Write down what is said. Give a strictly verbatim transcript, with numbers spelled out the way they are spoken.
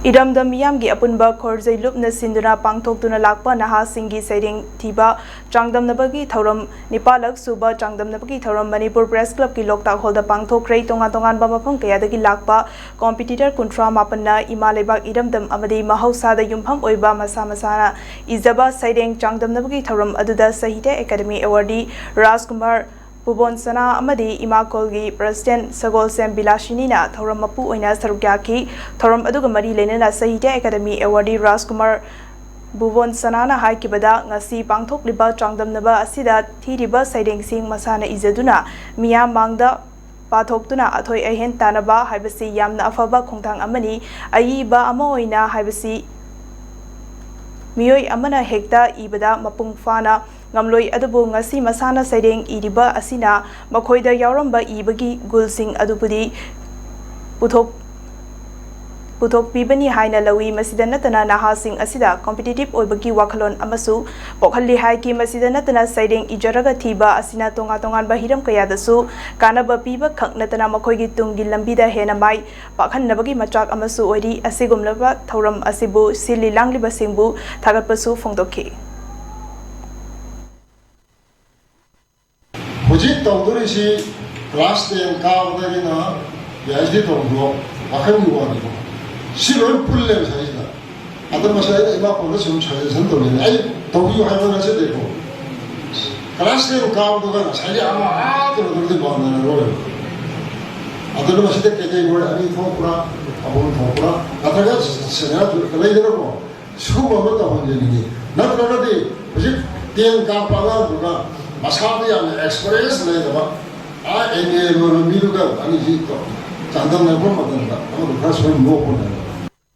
ꯏꯔꯝꯗꯝ ꯃꯤꯌꯥꯝꯒꯤ ꯑꯄꯨꯟꯕ ꯈꯣꯔꯖꯩ ꯂꯨꯞꯅ ꯁꯤꯟꯗꯨꯅ ꯄꯥꯡꯊꯣꯛꯇꯨꯅ ꯂꯥꯛꯄ ꯅꯍꯥꯁꯤꯡꯒꯤ ꯁꯩꯔꯦꯡ ꯊꯤꯕ ꯆꯥꯡꯗꯝꯅꯕꯒꯤ ꯊꯧꯔꯝ, ꯅꯤꯄꯥꯜꯂꯛ ꯁꯨꯕ ꯆꯥꯡꯗꯝꯅꯕꯒꯤ ꯊꯧꯔꯝ ꯃꯅꯤꯄꯨꯔ ꯄ꯭ꯔꯦꯁ ꯀ꯭ꯂꯕꯀꯤ ꯂꯣꯛꯇꯥꯛ ꯍꯣꯜꯗ ꯄꯥꯡꯊꯣꯛꯈ꯭ꯔꯦ꯫ ꯇꯣꯉꯥꯟ ꯇꯣꯉꯥꯟꯕ ꯃꯐꯝ ꯀꯌꯥꯗꯒꯤ ꯂꯥꯛꯄ ꯀꯣꯝꯄꯤꯇꯤꯇꯔ ꯀꯨꯟꯊ꯭ꯔꯥ ꯃꯥꯄꯟꯅ ꯏꯃꯥ ꯂꯩꯕꯥꯛ ꯏꯔꯝꯗꯝ ꯑꯃꯗꯤ ꯃꯍꯧꯁꯥꯗ ꯌꯨꯝꯐꯝ ꯑꯣꯏꯕ ꯃꯁꯥ ꯃꯁꯥꯅ ꯏꯖꯕ ꯁꯩꯔꯦꯡ ꯆꯥꯡꯗꯝꯅꯕꯒꯤ ꯊꯧꯔꯝ ꯑꯗꯨꯗ ꯁꯥꯍꯤꯇ꯭ꯌ ꯑꯦꯀꯥꯗꯃꯤ ꯑꯦꯋꯥꯔꯗꯤ ꯔꯥꯖꯀꯨꯃꯥꯔ ꯕꯨꯕꯣꯟ ꯁꯅꯥ ꯑꯃꯗꯤ ꯏꯃꯥꯀꯣꯜꯒꯤ ꯄ꯭ꯔꯦꯁꯤꯗꯦꯟꯠ ꯁꯒꯣꯜꯁꯦꯝ ꯕꯤꯂꯥꯁꯤꯅꯤꯅ ꯊꯧꯔꯝ ꯃꯄꯨ ꯑꯣꯏꯅ ꯁꯔꯨꯛ ꯌꯥꯈꯤ꯫ ꯊꯧꯔꯝ ꯑꯗꯨꯒ ꯃꯔꯤ ꯂꯩꯅꯅ ꯁꯥꯍꯤꯇ꯭ꯌ ꯑꯦꯀꯥꯗꯃꯤ ꯑꯦꯋꯥꯔꯗꯤ ꯔꯥꯖꯀꯨꯃꯥꯔ ꯕꯨꯕꯣꯟ ꯁꯅꯥꯅ ꯍꯥꯏꯈꯤꯕꯗ, ꯉꯁꯤ ꯄꯥꯡꯊꯣꯛꯂꯤꯕ ꯆꯥꯡꯗꯝꯅꯕ ꯑꯁꯤꯗ ꯊꯤꯔꯤꯕ ꯁꯩꯔꯦꯡꯁꯤꯡ ꯃꯁꯥꯅ ꯏꯖꯗꯨꯅ ꯃꯤꯌꯥꯝ ꯃꯥꯡꯗ ꯄꯥꯊꯣꯛꯇꯨꯅ ꯑꯊꯣꯏ ꯑꯍꯦꯟ ꯇꯥꯟꯅꯕ ꯍꯥꯏꯕꯁꯤ ꯌꯥꯝꯅ ꯑꯐꯕ ꯈꯣꯡꯊꯥꯡ ꯑꯃꯅꯤ꯫ ꯑꯏꯕ ꯑꯃ ꯑꯣꯏꯅ ꯍꯥꯏꯕꯁꯤ ꯃꯤꯑꯣꯏ ꯑꯃꯅ ꯍꯦꯛꯇ ꯏꯕꯗ ꯃꯄꯨꯡ ꯐꯥꯅ ꯉꯝꯂꯣꯏ, ꯑꯗꯨꯕꯨ ꯉꯁꯤ ꯃꯁꯥꯅ ꯁꯩꯔꯦꯡ ꯏꯔꯤꯕ ꯑꯁꯤꯅ ꯃꯈꯣꯏꯗ ꯌꯥꯎꯔꯝꯕ ꯏꯕꯒꯤ ꯒꯨꯜꯁꯤꯡ ꯑꯗꯨꯕꯨꯗꯤ ꯄꯨꯊꯣꯛ-, ꯄꯨꯊꯣꯛꯄꯤꯕꯅꯤ ꯍꯥꯏꯅ ꯂꯧꯏ꯫ ꯃꯁꯤꯗ ꯅꯠꯇꯅ ꯅꯍꯥꯁꯤꯡ ꯑꯁꯤꯗ ꯀꯣꯝꯄꯤꯇꯤꯇꯤꯚ ꯑꯣꯏꯕꯒꯤ ꯋꯥꯈꯜꯂꯣꯟ ꯑꯃꯁꯨ ꯄꯣꯛꯍꯜꯂꯤ ꯍꯥꯏꯈꯤ꯫ ꯃꯁꯤꯗ ꯅꯠꯇꯅ ꯁꯩꯔꯦꯡ ꯏꯖꯔꯒ ꯊꯤꯕ ꯑꯁꯤꯅ ꯇꯣꯉꯥꯟ ꯇꯣꯉꯥꯟꯕ ꯍꯤꯔꯝ ꯀꯌꯥꯗꯁꯨ ꯀꯥꯟꯅꯕ ꯄꯤꯕ ꯈꯛ ꯅꯠꯇꯅ ꯃꯈꯣꯏꯒꯤ ꯇꯨꯡꯒꯤ ꯂꯝꯕꯤꯗ ꯍꯦꯟꯅ ꯃꯥꯏ ꯄꯥꯛꯍꯟꯅꯕꯒꯤ ꯃꯆꯥꯛ ꯑꯃꯁꯨ ꯑꯣꯏꯔꯤ꯫ ꯑꯁꯤꯒꯨꯝꯂꯕ ꯊꯧꯔꯝ ꯑꯁꯤꯕꯨ ꯁꯤꯜꯂꯤ ꯂꯥꯡꯂꯤꯕꯁꯤꯡꯕꯨ ꯊꯥꯒꯠꯄꯁꯨ ꯐꯣꯡꯗꯣꯛꯈꯤ꯫ ꯍꯧꯖꯤꯛ ꯇꯧꯗꯣꯔꯤꯁꯤ class ten ꯀꯥꯕꯗꯒꯤꯅ PhD ꯇꯧꯕꯗꯣ ꯋꯥꯈꯜꯒꯤ ꯋꯥꯅꯤꯀꯣ꯫ ꯁꯤ ꯂꯣꯏ ꯄꯨꯜꯂꯦ ꯉꯁꯥꯏꯁꯤꯗ꯫ ꯑꯗꯣ ꯉꯁꯥꯏ ꯑꯩꯅ ꯏꯃꯥ ꯄꯥꯎꯗ ꯁꯨꯝ suggestion ꯇꯧꯅꯤꯡꯉꯦ꯫ ꯑꯩ ꯇꯧꯕꯤꯌꯨ ꯍꯥꯏꯕ ꯅꯠꯆꯗꯦꯀꯣ꯫ Class ten ꯀꯥꯕꯗꯨꯒ ꯉꯁꯥꯏꯒꯤ ꯑꯃ ꯑꯥ ꯀꯩꯅꯣꯗꯨꯒꯗꯤ ꯃꯥꯟꯅꯔꯔꯣꯏꯕ꯫ ꯑꯗꯨꯅ ꯃꯁꯤꯗ category ꯑꯅꯤ ꯊꯣꯛꯄ꯭ꯔꯥ, ꯑꯍꯨꯝ ꯊꯣꯛꯄ꯭ꯔꯥ, ꯅꯠꯇ꯭ꯔꯒ senior ꯂꯩꯗꯅꯀꯣ꯫ ꯁꯤꯒꯨꯝꯕ ꯑꯃ ꯇꯧꯍꯟꯖꯅꯤꯡꯉꯤ꯫ ꯅꯠꯇ꯭ꯔꯒꯗꯤ ꯍꯧꯖꯤꯛ ten ꯀꯥꯞꯄ ꯑꯉꯥꯡꯗꯨꯒ ꯃꯁꯥꯗ ꯌꯥꯝꯅ experience ꯂꯩꯇꯕ, ꯑꯥ, MA ꯂꯣꯏꯕ ꯃꯤꯗꯨꯒ ꯑꯅꯤꯁꯤ ꯆꯥꯡꯗꯝꯅꯔꯛꯄ ꯃꯇꯝꯗ ꯑꯃꯗꯨ ꯈꯔ ꯁꯣꯏ ꯅꯣꯛꯄꯅꯦꯕ꯫